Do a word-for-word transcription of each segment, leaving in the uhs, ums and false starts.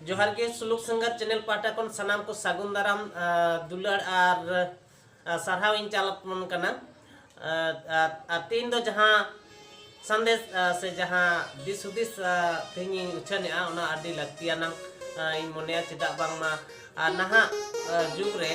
ᱡᱚᱦᱟᱨ ᱜᱮ ᱥᱩᱞᱩᱠ ᱥᱤᱝᱜᱟᱨ ᱪᱮᱱᱮᱞ ᱯᱟᱦᱴᱟ ᱠᱷᱚᱱ ᱥᱟᱱᱟᱢ ᱠᱚ ᱥᱟᱹᱜᱩᱱ ᱫᱟᱨᱟᱢ, ᱟᱨ ᱫᱩᱞᱟᱹᱲ ᱟᱨ, ᱟᱨ ᱥᱟᱨᱦᱟᱣ ᱤᱧ ᱪᱟᱞ ᱟᱵᱚᱱ ᱠᱟᱱᱟ᱾ ᱟᱨ, ᱟᱨ, ᱟᱨ ᱛᱮᱦᱮᱧ ᱫᱚ ᱡᱟᱦᱟᱸ ᱥᱟᱸᱫᱮᱥ, ᱟᱨ, ᱥᱮ ᱡᱟᱦᱟᱸ ᱫᱤᱥ ᱦᱩᱫᱤᱥ, ᱟᱨ, ᱛᱮᱦᱮᱧ ᱤᱧ ᱩᱪᱷᱟᱹᱱᱮᱜᱼᱟ, ᱚᱱᱟ ᱟᱹᱰᱤ ᱞᱟᱹᱠᱛᱤᱭᱟᱱᱟᱜ, ᱟᱨ, ᱤᱧ ᱢᱚᱱᱮᱭᱟ᱾ ᱪᱮᱫᱟᱜ ᱵᱟᱝᱢᱟ, ᱟᱨ, ᱱᱟᱦᱟᱜ, ᱟᱨ, ᱡᱩᱜᱽ ᱨᱮ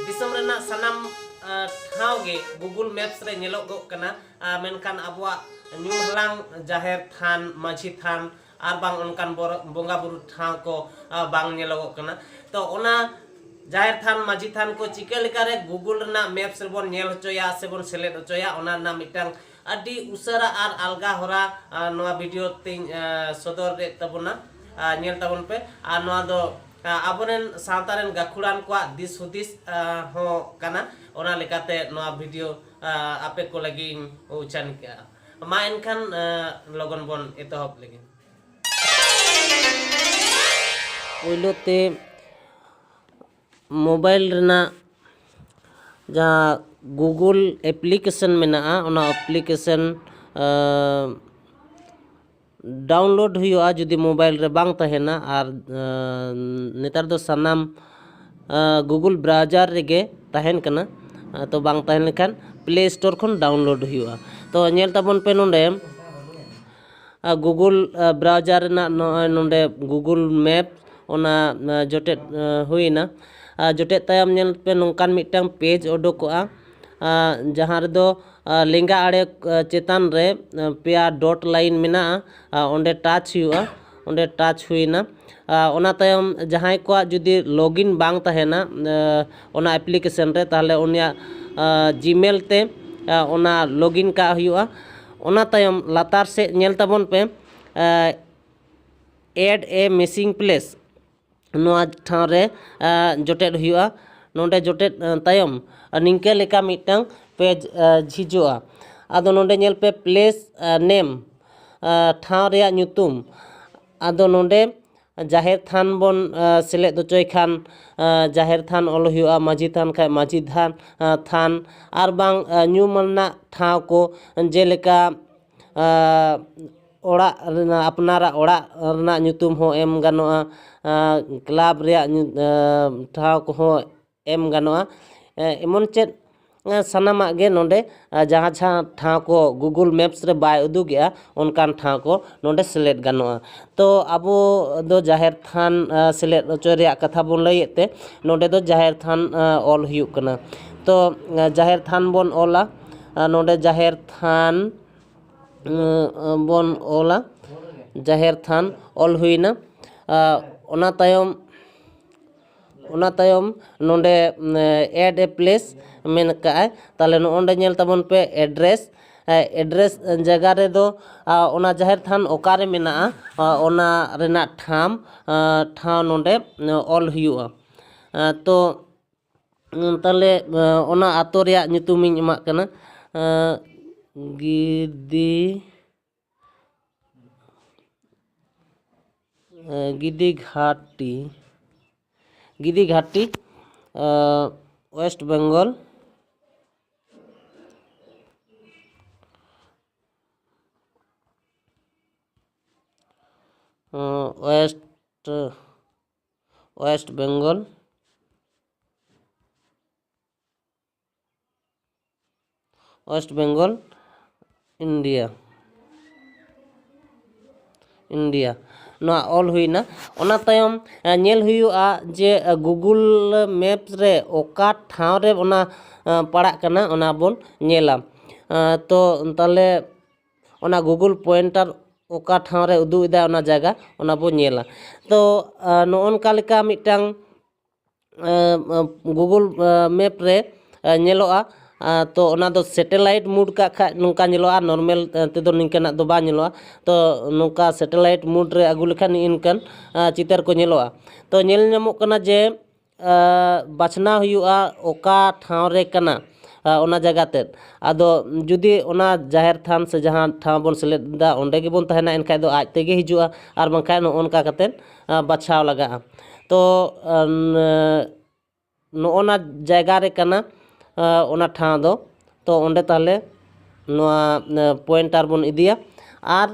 ᱫᱤᱥᱚᱢ ᱨᱮᱱᱟᱜ ᱥᱟᱱᱟᱢ, ᱟᱨ, ᱴᱷᱟᱶ ᱜᱮ Google Maps ᱨᱮ ᱧᱮᱞᱚᱜᱚᱜ ᱠᱟᱱᱟ᱾ ᱟᱨ, ᱢᱮᱱᱠᱷᱟᱱ ᱟᱵᱚᱣᱟᱜ ᱧᱩᱢ ᱦᱟᱞᱟᱝ ᱡᱟᱦᱮᱨ ᱛᱷᱟᱱ, ᱢᱟᱹᱡᱷᱤ ᱛᱷᱟᱱ, ᱟᱨ ᱵᱟᱝ ᱚᱱᱠᱟᱱ ᱵᱚᱨ-, ᱵᱚᱸᱜᱟ ᱵᱩᱨᱩ ᱴᱷᱟᱶ ᱠᱚ, ᱟᱨ, ᱵᱟᱝ ᱧᱮᱞᱚᱜᱚᱜ ᱠᱟᱱᱟ᱾ ᱛᱚ, ᱚᱱᱟ ᱡᱟᱦᱮᱨ ᱛᱷᱟᱱ, ᱢᱟᱹᱡᱷᱤ ᱛᱷᱟᱱ ᱠᱚ ᱪᱤᱠᱟᱹ ᱞᱮᱠᱟᱨᱮ Google ᱨᱮᱱᱟᱜ Maps ᱨᱮᱵᱚᱱ ᱧᱮᱞ ᱦᱚᱪᱚᱭᱟ ᱥᱮᱵᱚᱱ ᱥᱮᱞᱮᱫ ᱦᱚᱪᱚᱭᱟ, ᱚᱱᱟ ᱨᱮᱱᱟᱜ ᱢᱤᱫᱴᱟᱝ ᱟᱹᱰᱤ ᱩᱥᱟᱹᱨᱟ ᱟᱨ ᱟᱞᱜᱟ ᱦᱚᱨᱟ, ᱟᱨ, ᱱᱚᱣᱟ video ᱛᱮᱧ, ᱟᱨ, ᱥᱚᱫᱚᱨ ᱮᱫ ᱛᱟᱵᱚᱱᱟ᱾ ᱟᱨ, ᱧᱮᱞ ᱛᱟᱵᱚᱱ ᱯᱮ᱾ ᱟᱨ ᱱᱚᱣᱟ ᱫᱚ, ᱟᱨ, ᱟᱵᱚᱨᱮᱱ ᱥᱟᱶᱛᱟ ᱨᱮᱱ ᱜᱟᱹᱠᱷᱩᱲᱟᱱ ᱠᱚᱣᱟᱜ ᱫᱤᱥ ᱦᱩᱫᱤᱥ, ᱟᱨ, ᱦᱚᱸ ᱠᱟᱱᱟ᱾ ᱚᱱᱟ ᱞᱮᱠᱟᱛᱮ ᱱᱚᱣᱟ video, ᱟᱨ, ᱟᱯᱮ ᱠᱚ ᱞᱟᱹᱜᱤᱫ ᱤᱧ ᱩᱪᱷᱟᱹᱱ ᱠᱮᱜᱼᱟ᱾ ᱢᱟ ᱮᱱᱠᱷᱟᱱ, ᱟᱨ, ᱞᱚᱜᱚᱱ ᱵᱚᱱ ᱮᱛᱚᱦᱚᱵ ᱞᱮᱜᱮ᱾ ᱯᱳᱭᱞᱳ ᱛᱮ mobile ᱨᱮᱱᱟᱜ ᱡᱟᱦᱟᱸ Google application ᱢᱮᱱᱟᱜᱼᱟ, ᱚᱱᱟ application, ᱟᱸ, download ᱦᱩᱭᱩᱜᱼᱟ, ᱡᱩᱫᱤ mobile ᱨᱮ ᱵᱟᱝ ᱛᱟᱦᱮᱱᱟ᱾ ᱟᱨ, ᱟᱸ, ᱱᱮᱛᱟᱨ ᱫᱚ ᱥᱟᱱᱟᱢ, ᱟᱸ, Google browser ᱨᱮᱜᱮ ᱛᱟᱦᱮᱱ ᱠᱟᱱᱟ᱾ ᱟᱸ, ᱛᱚ ᱵᱟᱝ ᱛᱟᱦᱮᱸ ᱞᱮᱱᱠᱷᱟᱱ Play Store ᱠᱷᱚᱱ download ᱦᱩᱭᱩᱜᱼᱟ᱾ ᱛᱚ ᱧᱮᱞ ᱛᱟᱵᱚᱱ ᱯᱮ ᱱᱚᱰᱮ, ᱟᱨ Google, ᱟᱨ, browser ᱨᱮᱱᱟᱜ ᱱᱚᱜᱼᱚᱭ ᱱᱚᱰᱮ Google Map ᱚᱱᱟ, ᱟᱨ, ᱡᱚᱴᱮᱫ, ᱟᱨ, ᱦᱩᱭᱱᱟ᱾ ᱟᱨ ᱡᱚᱴᱮᱫ ᱛᱟᱭᱚᱢ ᱧᱮᱞ ᱯᱮ ᱱᱚᱝᱠᱟᱱ ᱢᱤᱫᱴᱟᱝ page ᱚᱰᱚᱠᱚᱜᱼᱟ, ᱟᱨ ᱡᱟᱦᱟᱸ ᱨᱮᱫᱚ, ᱟᱨ, ᱞᱮᱸᱜᱟ ᱟᱲᱮ, ᱟᱨ, ᱪᱮᱛᱟᱱ ᱨᱮ, ᱟᱨ, ᱯᱮᱭᱟ dot line ᱢᱮᱱᱟᱜᱼᱟ, ᱟᱨ ᱚᱸᱰᱮ touch ᱦᱩᱭᱩᱜᱼᱟ᱾ ᱚᱸᱰᱮ touch ᱦᱩᱭᱱᱟ᱾ ᱟᱨ ᱚᱱᱟ ᱛᱟᱭᱚᱢ ᱡᱟᱦᱟᱸᱭ ᱠᱚᱣᱟᱜ ᱡᱩᱫᱤ login ᱵᱟᱝ ᱛᱟᱦᱮᱱᱟ, ᱟᱨ, ᱚᱱᱟ application ᱨᱮ, ᱛᱟᱦᱚᱞᱮ ᱩᱱᱤᱭᱟᱜ, ᱟᱨ, Gmail ᱛᱮ, ᱟᱨ, ᱚᱱᱟ login ᱠᱟᱜ ᱦᱩᱭᱩᱜᱼᱟ᱾ ᱚᱱᱟ ᱛᱟᱭᱚᱢ ᱞᱟᱛᱟᱨ ᱥᱮᱫ ᱧᱮᱞ ᱛᱟᱵᱚᱱ ᱯᱮ, ᱟᱨ, add a missing place, ᱱᱚᱣᱟ ᱴᱷᱟᱶ ᱨᱮ, ᱟᱨ, ᱡᱚᱴᱮᱫ ᱦᱩᱭᱩᱜᱼᱟ᱾ ᱱᱚᱰᱮ ᱡᱚᱴᱮᱫ, ᱟᱨ, ᱛᱟᱭᱚᱢ, ᱟᱨ, ᱱᱤᱝᱠᱟᱹ ᱞᱮᱠᱟ ᱢᱤᱫᱴᱟᱝ page, ᱟᱨ, ᱡᱷᱤᱡᱚᱜᱼᱟ᱾ ᱟᱫᱚ ᱱᱚᱰᱮ ᱧᱮᱞ ᱯᱮ place, ᱟᱨ, name, ᱟᱨ, ᱴᱷᱟᱶ ᱨᱮᱭᱟᱜ ᱧᱩᱛᱩᱢ᱾ ᱟᱫᱚ ᱱᱚᱰᱮ ᱡᱟᱦᱮᱨ ᱛᱷᱟᱱ ᱵᱚᱱ, ᱟᱨ, ᱥᱮᱞᱮᱫ ᱦᱚᱪᱚᱭ ᱠᱷᱟᱱ, ᱟᱨ, ᱡᱟᱦᱮᱨ ᱛᱷᱟᱱ ᱚᱞ ᱦᱩᱭᱩᱜᱼᱟ, ᱢᱟᱹᱡᱷᱤ ᱛᱷᱟᱱ ᱠᱷᱟᱱ ᱢᱟᱹᱡᱷᱤ ᱛᱷᱟᱱ, ᱟᱨ, ᱛᱷᱟᱱ, ᱟᱨ ᱵᱟᱝ, ᱟᱨ, ᱧᱩᱢ ᱨᱮᱱᱟᱜ ᱴᱷᱟᱶ ᱠᱚ, ᱡᱮᱞᱮᱠᱟ, ᱟᱨ, ᱚᱲᱟᱜ ᱨᱮᱱᱟᱜ, ᱟᱯᱱᱟᱨᱟᱜ ᱚᱲᱟᱜ ᱨᱮᱱᱟᱜ ᱧᱩᱛᱩᱢ ᱦᱚᱸ ᱮᱢ ᱜᱟᱱᱚᱜᱼᱟ, ᱟᱸ, ᱠᱞᱟᱵᱽ ᱨᱮᱭᱟᱜ ᱧᱩ-, ᱟᱸ, ᱴᱷᱟᱶ ᱠᱚᱦᱚᱸ ᱮᱢ ᱜᱟᱱᱚᱜᱼᱟ᱾ ᱮ, ᱮᱢᱚᱱ ᱪᱮᱫ, ᱮ, ᱥᱟᱱᱟᱢᱟᱜ ᱜᱮ ᱱᱚᱰᱮ, ᱮ, ᱡᱟᱦᱟᱸ ᱡᱟᱦᱟᱸ ᱴᱷᱟᱶ ᱠᱚ Google Maps ᱨᱮ ᱵᱟᱭ ᱩᱫᱩᱜᱮᱜᱼᱟ, ᱚᱱᱠᱟᱱ ᱴᱷᱟᱶ ᱠᱚ ᱱᱚᱰᱮ ᱥᱮᱞᱮᱫ ᱜᱟᱱᱚᱜᱼᱟ᱾ ᱛᱚ ᱟᱵᱚ ᱫᱚ ᱡᱟᱦᱮᱨ ᱛᱷᱟᱱ, ᱮ, ᱥᱮᱞᱮᱫ ᱦᱚᱪᱚᱭ ᱨᱮᱭᱟᱜ ᱠᱟᱛᱷᱟ ᱵᱚᱱ ᱞᱟᱹᱭᱮᱫ ᱛᱮ, ᱱᱚᱰᱮ ᱫᱚ ᱡᱟᱦᱮᱨ ᱛᱷᱟᱱ, ᱮ, ᱚᱞ ᱦᱩᱭᱩᱜ ᱠᱟᱱᱟ᱾ ᱛᱚ, ᱮ, ᱡᱟᱦᱮᱨ ᱛᱷᱟᱱ ᱵᱚᱱ ᱚᱞᱟ, ᱮ, ᱱᱚᱰᱮ ᱡᱟᱦᱮᱨ ᱛᱷᱟᱱ, ᱮ, ᱵᱚᱱ ᱚᱞᱟ, ᱡᱟᱦᱮᱨ ᱛᱷᱟᱱ ᱚᱞ ᱦᱩᱭᱱᱟ᱾ ᱮ, ᱚᱱᱟ ᱛᱟᱭᱚᱢ ᱚᱱᱟ ᱛᱟᱭᱚᱢ ᱱᱚᱰᱮ, ᱮ, add a place ᱢᱮᱱ ᱠᱟᱜᱼᱟᱭ᱾ ᱛᱟᱦᱚᱞᱮ ᱱᱚᱜᱼᱚ ᱱᱚᱰᱮ ᱧᱮᱞ ᱛᱟᱵᱚᱱ ᱯᱮ address, ᱮ, address ᱡᱟᱭᱜᱟ ᱨᱮᱫᱚ, ᱟ, ᱚᱱᱟ ᱡᱟᱦᱮᱨ ᱛᱷᱟᱱ ᱚᱠᱟᱨᱮ ᱢᱮᱱᱟᱜᱼᱟ, ᱟ, ᱚᱱᱟ ᱨᱮᱱᱟᱜ ᱴᱷᱟᱶ, ᱟ, ᱴᱷᱟᱶ ᱱᱚᱰᱮ, ᱮ, ᱚᱞ ᱦᱩᱭᱩᱜᱼᱟ᱾ ᱟ, ᱛᱚ, ᱩᱸ, ᱛᱟᱦᱚᱞᱮ, ᱟ, ᱚᱱᱟ ᱟᱛᱳ ᱨᱮᱭᱟᱜ ᱧᱩᱛᱩᱢᱤᱧ ᱮᱢᱟᱜ ᱠᱟᱱᱟ, ᱟ, ᱜᱤᱫᱤ ᱜᱤᱫᱤ ᱜᱷᱟᱴᱤ, ᱜᱤᱫᱤ ᱜᱷᱟᱴᱤ, west Bengal. West, west Bengal. West Bengal, India, India. ᱱᱚᱣᱟ ᱚᱞ ᱦᱩᱭᱱᱟ᱾ ᱚᱱᱟ ᱛᱟᱭᱚᱢ, ᱮ, ᱧᱮᱞ ᱦᱩᱭᱩᱜᱼᱟ ᱡᱮ, ᱮ, Google Maps ᱨᱮ ᱚᱠᱟ ᱴᱷᱟᱶ ᱨᱮ ᱚᱱᱟ, ᱮ, ᱯᱟᱲᱟᱜ ᱠᱟᱱᱟ, ᱚᱱᱟ ᱵᱚᱱ ᱧᱮᱞᱟ᱾ ᱮ, ᱛᱚ ᱛᱟᱦᱚᱞᱮ ᱚᱱᱟ Google pointer ᱚᱠᱟ ᱴᱷᱟᱶ ᱨᱮ ᱩᱫᱩᱜ ᱮᱫᱟ, ᱚᱱᱟ ᱡᱟᱭᱜᱟ, ᱚᱱᱟ ᱵᱚᱱ ᱧᱮᱞᱟ᱾ ᱛᱚ, ᱮ, ᱱᱚᱜᱼᱚ ᱱᱚᱝᱠᱟ ᱞᱮᱠᱟ ᱢᱤᱫᱴᱟᱝ ᱮ, ᱮ, Google, ᱮ, Map ᱨᱮ, ᱮ, ᱧᱮᱞᱚᱜᱼᱟ᱾ ᱮ, ᱛᱚ ᱚᱱᱟ ᱫᱚ satellite mode ᱠᱟᱜ ᱠᱷᱟᱡ ᱱᱚᱝᱠᱟ ᱧᱮᱞᱚᱜᱼᱟ, normal, ᱮ, ᱛᱮᱫᱚ ᱱᱤᱝᱠᱟᱹᱱᱟᱜ ᱫᱚ ᱵᱟᱝ ᱧᱮᱞᱚᱜᱼᱟ᱾ ᱛᱚ ᱱᱚᱝᱠᱟ satellite mode ᱨᱮ ᱟᱹᱜᱩ ᱞᱮᱠᱷᱟᱱ ᱱᱤᱝᱠᱟᱹᱱ, ᱮ, ᱪᱤᱛᱟᱹᱨ ᱠᱚ ᱧᱮᱞᱚᱜᱼᱟ᱾ ᱛᱚ ᱧᱮᱞ ᱧᱟᱢᱚᱜ ᱠᱟᱱᱟ ᱡᱮ, ᱮ, ᱵᱟᱪᱷᱱᱟᱣ ᱦᱩᱭᱩᱜᱼᱟ ᱚᱠᱟ ᱴᱷᱟᱶ ᱨᱮ ᱠᱟᱱᱟ, ᱮ, ᱚᱱᱟ ᱡᱟᱭᱜᱟ ᱛᱮᱫ᱾ ᱟᱫᱚ ᱡᱩᱫᱤ ᱚᱱᱟ ᱡᱟᱦᱮᱨ ᱛᱷᱟᱱ ᱥᱮ ᱡᱟᱦᱟᱸ ᱴᱷᱟᱶ ᱵᱚᱱ ᱥᱮᱞᱮᱫ ᱮᱫᱟ ᱚᱸᱰᱮ ᱜᱮᱵᱚᱱ ᱛᱟᱦᱮᱱᱟ, ᱮᱱᱠᱷᱟᱡ ᱫᱚ ᱟᱡ ᱛᱮᱜᱮ ᱦᱤᱡᱩᱜᱼᱟ, ᱟᱨ ᱵᱟᱝᱠᱷᱟᱱ ᱱᱚᱜᱼᱚ ᱱᱚᱝᱠᱟ ᱠᱟᱛᱮᱫ, ᱮ, ᱵᱟᱪᱷᱟᱣ ᱞᱟᱜᱟᱜᱼᱟ᱾ ᱛᱚ, ᱮ, ᱱᱚᱜᱼᱚ ᱱᱟ ᱡᱟᱭᱜᱟ ᱨᱮ ᱠᱟᱱᱟ, ᱮ, ᱚᱱᱟ ᱴᱷᱟᱶ ᱫᱚ᱾ ᱛᱚ ᱚᱸᱰᱮ ᱛᱟᱦᱚᱞᱮ ᱱᱚᱣᱟ, ᱮ, pointer ᱵᱚᱱ ᱤᱫᱤᱭᱟ᱾ ᱟᱨ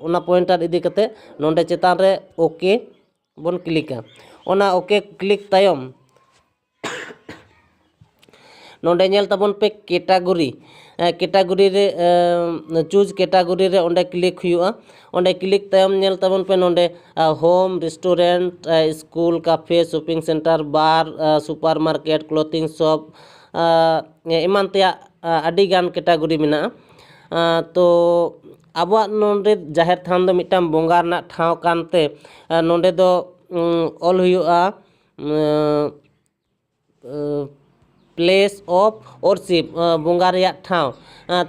ᱚᱱᱟ ᱯᱚᱭᱮᱱᱴᱟᱨ ᱤᱫᱤ ᱠᱟᱛᱮ ᱱᱚᱰᱮ ᱪᱮᱛᱟᱱ ᱨᱮ ᱳᱠᱮ ᱵᱚᱱ ᱠᱞᱤᱠᱟ᱾ ᱚᱱᱟ ᱳᱠᱮ ᱠᱞᱤᱠ ᱛᱟᱭᱚᱢ ᱱᱚᱰᱮ ᱧᱮᱞ ᱛᱟᱵᱚᱱ ᱯᱮ ᱠᱮᱴᱟᱜᱚᱨᱤ᱾ ᱠᱮᱴᱟᱜᱚᱨᱤ ᱨᱮ ᱪᱩᱡᱽ ᱠᱮᱴᱟᱜᱚᱨᱤ ᱨᱮ ᱚᱸᱰᱮ ᱠᱞᱤᱠ ᱦᱩᱭᱩᱜᱼᱟ᱾ ᱚᱸᱰᱮ ᱠᱞᱤᱠ ᱛᱟᱭᱚᱢ ᱧᱮᱞ ᱛᱟᱵᱚᱱ ᱯᱮ ᱱᱚᱰᱮ home, restaurant, school, cafe, shopping centre, bar, supermarket, clothing shop, ᱮᱢᱟᱱ ᱛᱮᱭᱟᱜ ᱟᱹᱰᱤ ᱜᱟᱱ ᱠᱮᱴᱟᱜᱚᱨᱤ ᱢᱮᱱᱟᱜᱼᱟ᱾ ᱛᱚ ᱟᱵᱚᱣᱟᱜ ᱱᱚᱰᱮ ᱡᱟᱦᱮᱨ ᱛᱷᱟᱱ ᱫᱚ ᱢᱤᱫᱴᱟᱝ ᱵᱚᱸᱜᱟ ᱨᱮᱱᱟᱜ ᱴᱷᱟᱶ ᱠᱟᱱᱛᱮ ᱱᱚᱰᱮ ᱫᱚ ᱚᱞ ᱦᱩᱭᱩᱜᱼᱟ place of worship, ᱵᱚᱸᱜᱟ ᱨᱮᱭᱟᱜ ᱴᱷᱟᱶ᱾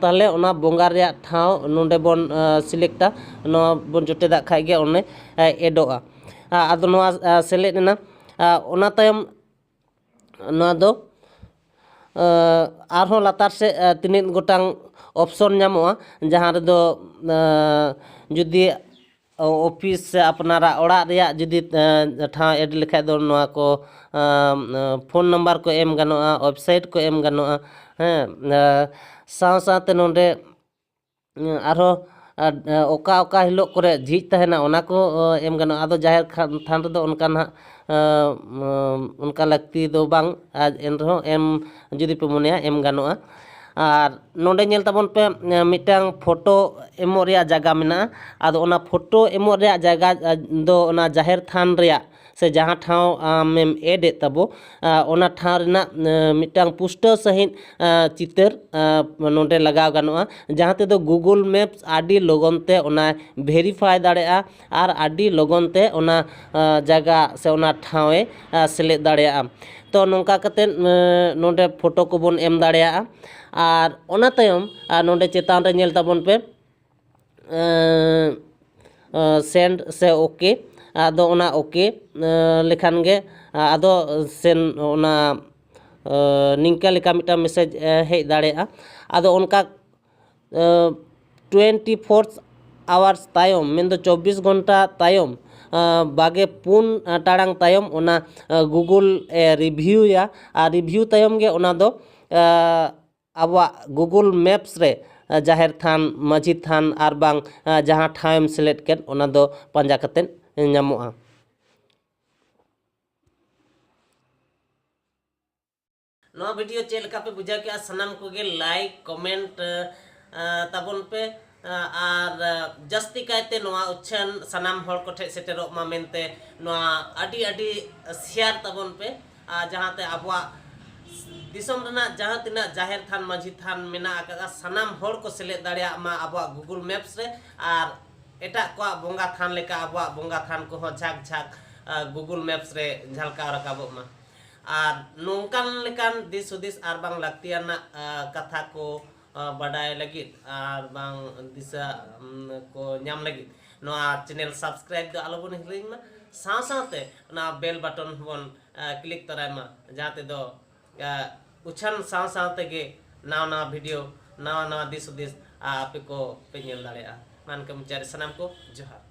ᱛᱟᱦᱚᱞᱮ ᱚᱱᱟ ᱵᱚᱸᱜᱟ ᱨᱮᱭᱟᱜ ᱴᱷᱟᱶ ᱱᱚᱰᱮ ᱵᱚᱱ ᱥᱤᱞᱮᱠᱴᱟ᱾ ᱱᱚᱣᱟ ᱵᱚᱱ ᱡᱚᱴᱮᱫᱟᱜ ᱠᱷᱟᱡ ᱜᱮ ᱚᱱᱮ ᱮᱰᱚᱜᱼᱟ᱾ ᱟᱫᱚ ᱱᱚᱣᱟ ᱥᱮᱞᱮᱫ ᱮᱱᱟ᱾ ᱚᱱᱟ ᱛᱟᱭᱚᱢ ᱱᱚᱣᱟ ᱫᱚ ᱟᱨᱦᱚᱸ ᱞᱟᱛᱟᱨ ᱥᱮᱫ ᱛᱤᱱᱟᱹᱜ ᱜᱚᱴᱟᱝ ᱚᱯᱥᱚᱱ ᱧᱟᱢᱚᱜᱼᱟ, ᱡᱟᱦᱟᱸ ᱨᱮᱫᱚ ᱡᱩᱫᱤ ᱚᱯᱷᱤᱥ ᱥᱮ ᱟᱯᱱᱟᱨᱟᱜ ᱚᱲᱟᱜ ᱨᱮᱭᱟᱜ ᱡᱩᱫᱤ ᱴᱷᱟᱶ ᱮᱰ ᱞᱮᱠᱷᱟᱡ ᱫᱚ ᱱᱚᱣᱟ ᱠᱚ ᱯᱷᱳᱱ ᱱᱟᱢᱵᱟᱨ ᱠᱚ ᱮᱢ ᱜᱟᱱᱚᱜᱼᱟ, ᱳᱭᱮᱵᱽᱥᱟᱭᱤᱴ ᱠᱚ ᱮᱢ ᱜᱟᱱᱚᱜᱼᱟ᱾ ᱦᱮᱸ, ᱥᱟᱶ ᱥᱟᱶᱛᱮ ᱱᱚᱰᱮ ᱟᱨᱦᱚᱸ ᱚᱠᱟ ᱚᱠᱟ ᱦᱤᱞᱳᱜ ᱠᱚᱨᱮ ᱡᱷᱤᱡ ᱛᱟᱦᱮᱱᱟ ᱚᱱᱟ ᱠᱚ ᱮᱢ ᱜᱟᱱᱚᱜᱼᱟ᱾ ᱟᱫᱚ ᱡᱟᱦᱮᱨ ᱛᱷᱟᱱ ᱨᱮᱫᱚ ᱚᱱᱠᱟ ᱱᱟᱦᱟᱜ ᱚᱱᱠᱟ ᱞᱟᱹᱠᱛᱤ ᱫᱚ ᱵᱟᱝ, ᱟᱨ ᱮᱱ ᱨᱮᱦᱚᱸ ᱮᱢ ᱡᱩᱫᱤ ᱯᱮ ᱢᱚᱱᱮᱭᱟ ᱮᱢ ᱜᱟᱱᱚᱜᱼᱟ᱾ ᱟᱨ ᱱᱚᱰᱮ ᱧᱮᱞ ᱛᱟᱵᱚᱱ ᱯᱮ ᱢᱤᱫᱴᱟᱝ ᱯᱷᱳᱴᱳ ᱮᱢᱚᱜ ᱨᱮᱭᱟᱜ ᱡᱟᱭᱜᱟ ᱢᱮᱱᱟᱜᱼᱟ᱾ ᱟᱫᱚ ᱚᱱᱟ ᱯᱷᱳᱴᱳ ᱮᱢᱚᱜ ᱨᱮᱭᱟᱜ ᱡᱟᱭᱜᱟ ᱫᱚ ᱚᱱᱟ ᱡᱟᱦᱮᱨ ᱛᱷᱟᱱ ᱨᱮᱭᱟᱜ ᱥᱮ ᱡᱟᱦᱟᱸ ᱴᱷᱟᱶ ᱟᱢᱮᱢ ᱮᱰ ᱮᱫ ᱛᱟᱵᱚ, ᱚᱱᱟ ᱴᱷᱟᱶ ᱨᱮᱱᱟᱜ ᱢᱤᱫᱴᱟᱝ ᱯᱩᱥᱴᱟᱹᱣ ᱥᱟᱺᱦᱤᱡ ᱪᱤᱛᱟᱹᱨ ᱱᱚᱰᱮ ᱞᱟᱜᱟᱣ ᱜᱟᱱᱚᱜᱼᱟ, ᱡᱟᱦᱟᱸ ᱛᱮᱫᱚ Google Maps ᱟᱹᱰᱤ ᱞᱚᱜᱚᱱ ᱛᱮ ᱚᱱᱟᱭ ᱵᱷᱮᱨᱤᱯᱷᱟᱭ ᱫᱟᱲᱮᱭᱟᱜᱼᱟ ᱟᱨ ᱟᱹᱰᱤ ᱞᱚᱜᱚᱱ ᱛᱮ ᱚᱱᱟ ᱡᱟᱭᱜᱟ ᱥᱮ ᱚᱱᱟ ᱴᱷᱟᱶ ᱮ ᱥᱮᱞᱮᱫ ᱫᱟᱲᱮᱭᱟᱜᱼᱟ᱾ ᱛᱚ ᱱᱚᱝᱠᱟ ᱠᱟᱛᱮᱫ ᱱᱚᱰᱮ ᱯᱷᱳᱴᱳ ᱠᱚᱵᱚᱱ ᱮᱢ ᱫᱟᱲᱮᱭᱟᱜᱼᱟ᱾ ᱟᱨ ᱚᱱᱟ ᱛᱟᱭᱚᱢ ᱱᱚᱰᱮ ᱪᱮᱛᱟᱱ ᱨᱮ ᱧᱮᱞ ᱛᱟᱵᱚᱱ ᱯᱮ ᱥᱮᱱᱰ ᱥᱮ ᱳᱠᱮ᱾ ᱟᱫᱚ ᱚᱱᱟ ᱳᱠᱮ ᱞᱮᱠᱷᱟᱱ ᱜᱮ ᱟᱫᱚ ᱥᱮᱱ ᱚᱱᱟ ᱱᱤᱝᱠᱟ ᱞᱮᱠᱟ ᱢᱤᱫᱴᱟᱝ ᱢᱮᱥᱮᱡᱽ ᱦᱮᱡ ᱫᱟᱲᱮᱭᱟᱜᱼᱟ᱾ ᱟᱫᱚ ᱚᱱᱠᱟ ᱴᱩᱭᱮᱱᱴᱤ ᱯᱷᱳᱨ ᱟᱣᱟᱨᱥ ᱛᱟᱭᱚᱢ, ᱢᱮᱱᱫᱚ ᱪᱚᱵᱵᱤᱥ ᱜᱷᱚᱱᱴᱟ ᱛᱟᱭᱚᱢ ᱵᱟᱜᱮ ᱯᱩᱱ ᱴᱟᱲᱟᱝ ᱛᱟᱭᱚᱢ ᱚᱱᱟ ᱜᱩᱜᱩᱞ ᱮ ᱨᱤᱵᱷᱤᱭᱩᱭᱟ᱾ ᱟᱨ ᱨᱤᱵᱷᱤᱭᱩ ᱛᱟᱭᱚᱢ ᱜᱮ ᱚᱱᱟ ᱫᱚ ᱟᱵᱚᱣᱟᱜ Google Maps ᱨᱮ ᱡᱟᱦᱮᱨ ᱛᱷᱟᱱ, ᱢᱟᱹᱡᱷᱤ ᱛᱷᱟᱱ ᱟᱨ ᱵᱟᱝ ᱡᱟᱦᱟᱸ ᱴᱷᱟᱶᱮᱢ ᱥᱮᱞᱮᱫ ᱠᱮᱫ, ᱚᱱᱟ ᱫᱚ ᱯᱟᱸᱡᱟ ᱠᱟᱛᱮᱫ ᱧᱟᱢᱚᱜᱼᱟ᱾ ᱱᱚᱣᱟ ᱵᱷᱤᱰᱤᱭᱳ ᱪᱮᱫ ᱞᱮᱠᱟ ᱯᱮ ᱵᱩᱡᱷᱟᱹᱣ ᱠᱮᱜᱼᱟ? ᱥᱟᱱᱟᱢ ᱠᱚᱜᱮ ᱞᱟᱭᱤᱠ, ᱠᱚᱢᱮᱱᱴ ᱛᱟᱵᱚᱱ ᱯᱮ, ᱟᱨ ᱡᱟᱹᱥᱛᱤ ᱠᱟᱭᱛᱮ ᱱᱚᱣᱟ ᱩᱪᱷᱟᱹᱱ ᱥᱟᱱᱟᱢ ᱦᱚᱲ ᱠᱚᱴᱷᱮᱱ ᱥᱮᱴᱮᱨᱚᱜ ᱢᱟ ᱢᱮᱱᱛᱮ ᱱᱚᱣᱟ ᱟᱹᱰᱤ ᱟᱹᱰᱤ ᱥᱮᱭᱟᱨ ᱛᱟᱵᱚᱱ ᱯᱮ, ᱟᱨ ᱡᱟᱦᱟᱸᱛᱮ ᱟᱵᱚᱣᱟᱜ ᱫᱤᱥᱚᱢ ᱨᱮᱱᱟᱜ ᱡᱟᱦᱟᱸ ᱛᱤᱱᱟᱹᱜ ᱡᱟᱦᱮᱨ ᱛᱷᱟᱱ, ᱢᱟᱹᱡᱷᱤ ᱛᱷᱟᱱ ᱢᱮᱱᱟᱜ ᱟᱠᱟᱫᱼᱟ, ᱥᱟᱱᱟᱢ ᱦᱚᱲ ᱠᱚ ᱥᱮᱞᱮᱫ ᱫᱟᱲᱮᱭᱟᱜ ᱢᱟ ᱟᱵᱚᱣᱟᱜ Google Maps ᱨᱮ, ᱟᱨ ᱮᱴᱟᱜ ᱠᱚᱣᱟᱜ ᱵᱚᱸᱜᱟ ᱛᱷᱟᱱ ᱞᱮᱠᱟ ᱟᱵᱚᱣᱟᱜ ᱵᱚᱸᱜᱟ ᱛᱷᱟᱱ ᱠᱚᱦᱚᱸ ᱡᱷᱟᱠ ᱡᱷᱟᱠ Google Maps ᱨᱮ ᱡᱷᱟᱞᱠᱟᱣ ᱨᱟᱠᱟᱵᱚᱜ ᱢᱟ᱾ ᱟᱨ ᱱᱚᱝᱠᱟᱱ ᱞᱮᱠᱟᱱ ᱫᱤᱥ ᱦᱩᱫᱤᱥ ᱟᱨ ᱵᱟᱝ ᱞᱟᱹᱠᱛᱤᱭᱟᱱᱟᱜ ᱠᱟᱛᱷᱟ ᱠᱚ ᱵᱟᱰᱟᱭ ᱞᱟᱹᱜᱤᱫ ᱟᱨ ᱵᱟᱝ ᱫᱤᱥᱟᱹ ᱠᱚ ᱧᱟᱢ ᱞᱟᱹᱜᱤᱫ ᱱᱚᱣᱟ ᱪᱮᱱᱮᱞ ᱥᱟᱵᱥᱠᱨᱟᱭᱤᱵ ᱫᱚ ᱟᱞᱚᱵᱚᱱ ᱦᱤᱲᱤᱧ ᱢᱟ᱾ ᱥᱟᱶ ᱥᱟᱶᱛᱮ ᱚᱱᱟ ᱵᱮᱞ ᱵᱟᱴᱚᱱ ᱦᱚᱸᱵᱚᱱ ᱠᱞᱤᱠ ᱛᱚᱨᱟᱭ ᱢᱟ, ᱡᱟᱦᱟᱸ ᱛᱮᱫᱚ ᱩᱪᱷᱟᱹᱱ ᱥᱟᱶ ᱥᱟᱶ ᱛᱮᱜᱮ ᱱᱟᱣᱟ ᱱᱟᱣᱟ ᱵᱷᱤᱰᱤᱭᱳ, ᱱᱟᱣᱟ ᱱᱟᱣᱟ ᱫᱤᱥ ᱦᱩᱫᱤᱥ ᱟᱯᱮ ᱠᱚ ᱯᱮ ᱧᱮᱞ ᱫᱟᱲᱮᱭᱟᱜᱼᱟ᱾ ᱢᱟ ᱮᱱᱠᱷᱟᱱ ᱢᱩᱪᱟᱹᱫ ᱨᱮ ᱥᱟᱱᱟᱢ ᱠᱚ ᱡᱚᱦᱟᱨ᱾